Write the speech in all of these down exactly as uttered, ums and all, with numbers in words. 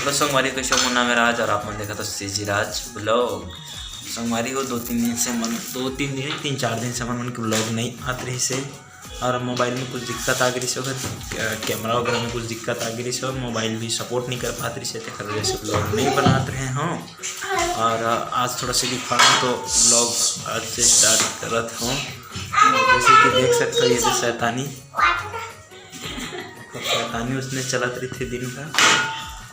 Hello संगवारी, कइसे हो? मोर नाम हे राज और आप मन देखत हो सीजी राज ब्लॉग। संगवारी हो, दो तीन दिन से मन, दो तीन दिन, तीन चार दिन से मन, मन के ब्लॉग नहीं आत रहिस हे और मोबाइल में कुछ दिक्कत आ गिस हे, ओकर, अ, कैमरा वगैरह में कुछ दिक्कत आ गिस हे और मोबाइल भी सपोर्ट नहीं कर पात रहिस हे, तेकर वजह से ब्लॉग नहीं बनात रहे हों। और, अ, आज थोड़ा सा दिखाऊँ तो ब्लॉग आज से स्टार्ट करत हों। जैसे कि देख सकते हो, ये तो शैतानी, शैतानी उसने चलत रहिथे दिन भर।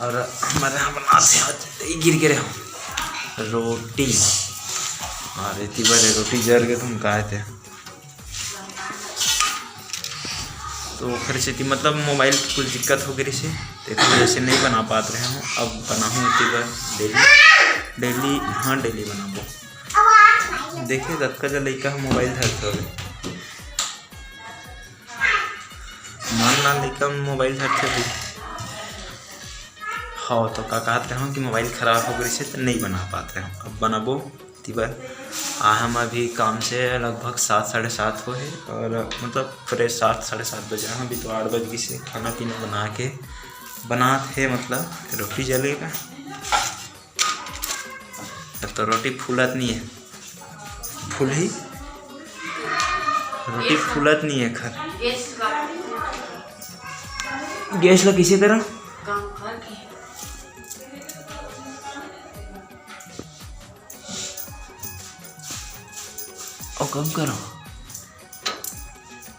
और हमर यहाँ बनात हे, आज ये गिर गे रहे हम रोटी। और इतनी बार रोटी जर के तुम कहा थे, तो ओखर सेती मतलब मोबाइल के कुछ दिक्कत हो गिस हे, तेकर वजह से नहीं बना पात रहे हों। अब बनाहूँ इतनी बार डेली, डेली, हाँ, डेली बनाबो। देखिए, जतका जन लइका ह मोबाइल धरथे हवे, नान नान लइका मन मोबाइल धरथे भी। हाँ, तो का कहत रहे हों कि मोबाइल खराब हो गिस हे, तो नहीं बना पात रहे हों। अब बनाबो इतनी बार। आ, हम अभी काम से लगभग सात, साढ़े सात होहे और मतलब फ्रेश सात, साढ़े सात बजे, हाँ, अभी तो आठ बज गिस हे। खाना पीना बना के बनात हे, मतलब रोटी जलेगा। अब तो रोटी फूलत नहीं हे, फूलही, रोटी फूलत नहीं हे खर। गैस ला कइसे करा? अउ कम करो।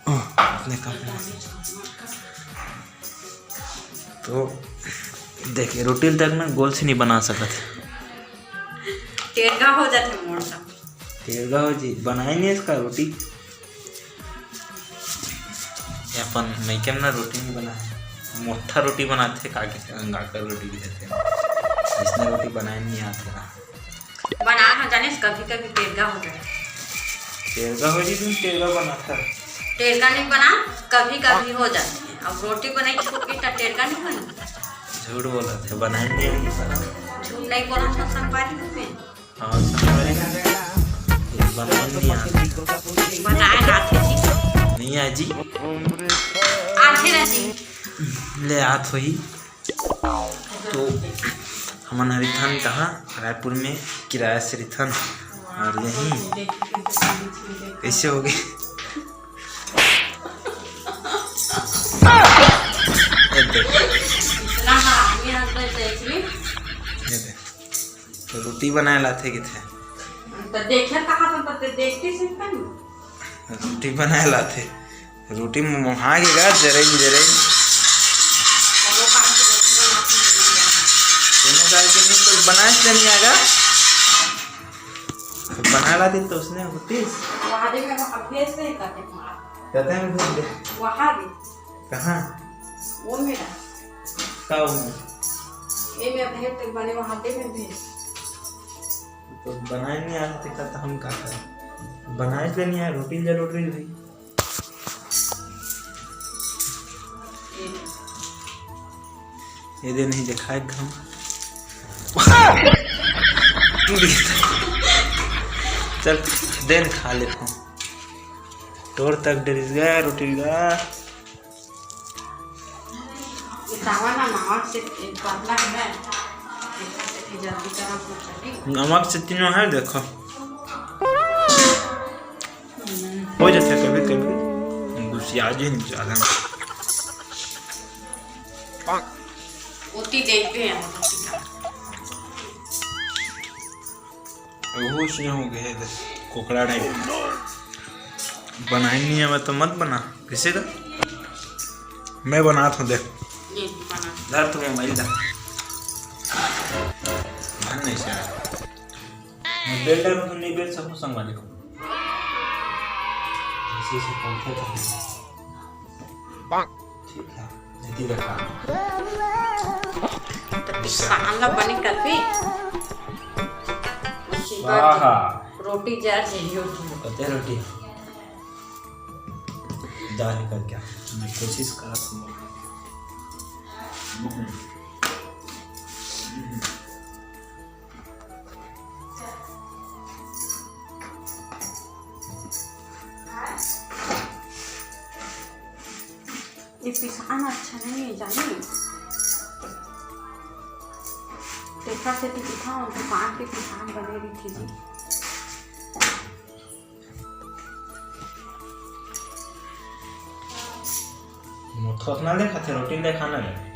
अ, अपने काम में। तो देखिए, रोटी तक मैं गोल से नहीं बना सकत। टेढ़ा हो जाथे मोर सब। टेढ़ा हो जी, बनाए नहीं इसका रोटी। ये अपन मइके में ना रोटी नहीं बनाए, मोटा रोटी बनाथे, का के अंगाकर रोटी भी देथे। इसने रोटी बनाए नहीं आथे ना। बना हाँ जाने, कभी कभी टेढ़ा हो जाए। टेढ़ा हो जी, तुम टेढ़ा बनाता। टेढ़ा नहीं बना, कभी कभी हो जाते हैं। अब रोटी बनाई छोड़ के तो टेढ़ा नहीं बना। झूठ बोलत हे, बनाए नहीं आही। झूठ नहीं बोला तो संगवारी हो में। हाँ, संगवारी हो। बनाए नहीं आही। बनाए ना आथे जी। नहीं आही जी। आथे ना जी। ले आत होही। तो हमन ह रिथन कहाँ? रायपुर में किराया से रिथन। और यहीं कैसे हो गए? ये देख। ये देख। तो रोटी बनाए लाथे किथे। तो देखे कहाँ तो, तो देखते सीखते नहीं। रोटी बनाए लाथे। रोटी मोहा के गा जरई जरई। कोनो दाल के नहीं तो बनाए से नहीं आगा। तो बना लाती तो उसने होती। वहाँ दे, मैं वहाँ भेज दे, करते हैं। कहते हैं भेज दे। वहाँ दे। कहाँ? वो मेरा। का वो मेरा? ये मैं भेज दे, बने वहाँ दे, मैं भेज। तो बनाए नहीं आते का, तो हम का करें? बनाए से नहीं आए, रोटी जरूर रही भाई। ये दे नहीं दिखाए हम। टूट गया। चल, दे न खा लेता हूँ। तोर तक डरिस गया, रोटी गया। ये तावा ना नमक से एक पतला है, जल्दी गरम हो सके। नमक से तीनों है, देखो। हो जाता है कभी कभी, गुस्सा आ जाए ज्यादा। ओती देखते हैं हम, ओती का। होश नहीं हो गए, कोकड़ा टाइप। बनाए नहीं आवे तो मत बना, किसे का? मैं बनात हूँ, देख। ये बना। धर तू मोबाइल धर। धर नहीं सर। मैं बेल डालूँ तो नहीं बेल सकूँ संगवारी हो। ऐसे ऐसे पंखे तो हैं। ठीक है, जल्दी रखा। तो पिसान ला बने कर भी। उसके बाद स्वाहा। रोटी जर जाही, रोटी। कते रोटी? दाल कर क्या? मैं कोशिश करत हूँ। हम्म। हम्म। ये पिसान अच्छा नहीं है, जानी? एखर सेती किथां, दुकान के किसान बने रहिथे जी। मोथोस ना ले खाथे, रोटी ले खाना ले।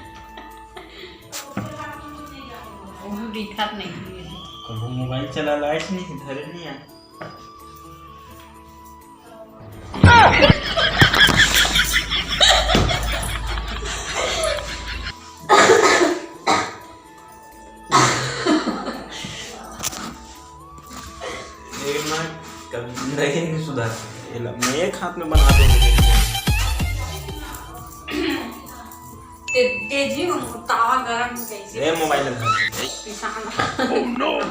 ओहू दिखत नहीं। कभू मोबाइल चला लाइस नहीं, धरे नहीं आ। ये मैं कभी जिंदगी नहीं सुधार सकता। ये ला, मैं एक हाथ में बना दूंगा। ते-, तेजी में तावा गरम कैसे? ये मोबाइल में। पिसान। Oh no!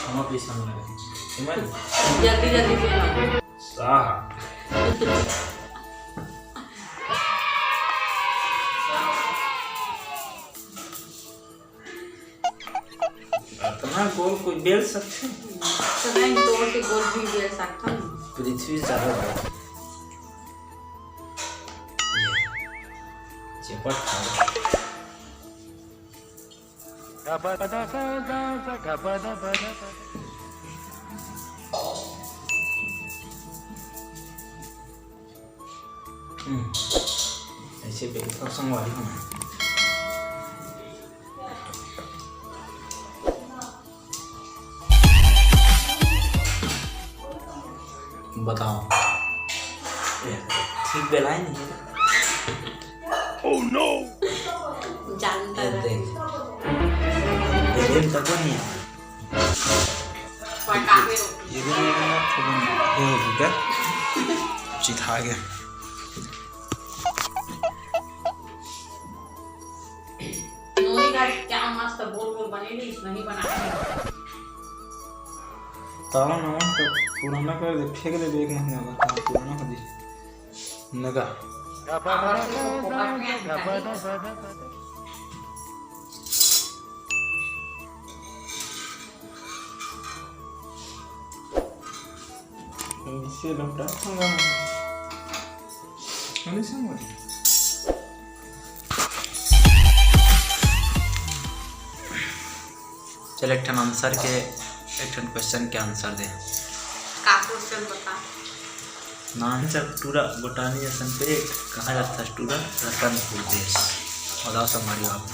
हम पिसान लगा। समझ? जल्दी, जल्दी दे ना। साहा। अतना गोल कोई बेल सकथे? तो नहीं, तोड़ के गोल भी बेल सकथन। पृथ्वी ज्यादा बड़ा। चेपट खा। हम्म, ऐसे बेलथव संगवारी हो। बताओ, ये ठीक बेलाय नहीं है। Oh no! जानता ये रहा। देख, ये दिन तक नहीं आया। पटाखे रोटी। ये भी नहीं करना, तो ये हो गया। चिढ़ा गया। नोनी का क्या मस्त गोल गोल बने रही, नहीं बना। तावा नवा तो पुराना कर दे, फेंक दे एक महीना बाद, हाँ, पुराना हो जी। नगा। इसे लौटा दूंगा। अरे संग। चल, एक ठन आंसर के, एक ठन क्वेश्चन के आंसर दे। का क्वेश्चन बता? नान सा टूरा गोटानी असन पेट, कहाँ जाता टूरा? रतनपुर देश। बताओ संगवारी हो आप।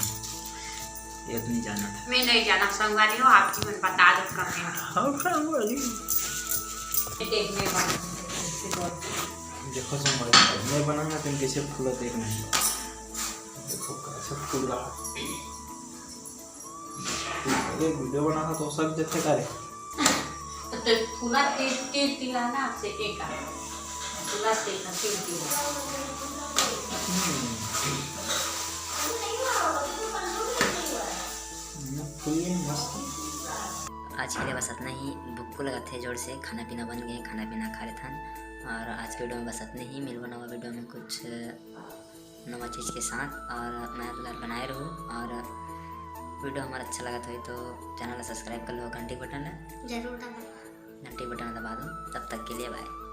ये तो नहीं जाना था। मैं नहीं जाना संगवारी हो, आप जी मन बता दो कमेंट। हाँ, संगवारी। देखने वाला। देखो संगवारी, मैं बनाऊंगा तुम कैसे फूला देखना है। देखो कैसे फूला। अरे वीडियो बना था तो सब जथे करे। तो फूला तीर, तीर तिलाना आपसे के का? फूला से का तीर तिलाना। हम्म। फूल मस्त। आज के लिए बस अतना ही। भुक्खू लगत हे जोर से, खाना पीना बन गे, खाना पीना खा लेथन। और आज के वीडियो में बस अतने ही। मिलबो नवा वीडियो में कुछ नवा चीज के साथ, और नया दुलार बनाए रहू। और वीडियो हमारा अच्छा लगत होही तो चैनल ला subscribe कर लो, घंटी बटन ला। जरूर दबाओ। घंटी बटन दबा दो। तब तक के लिए bye।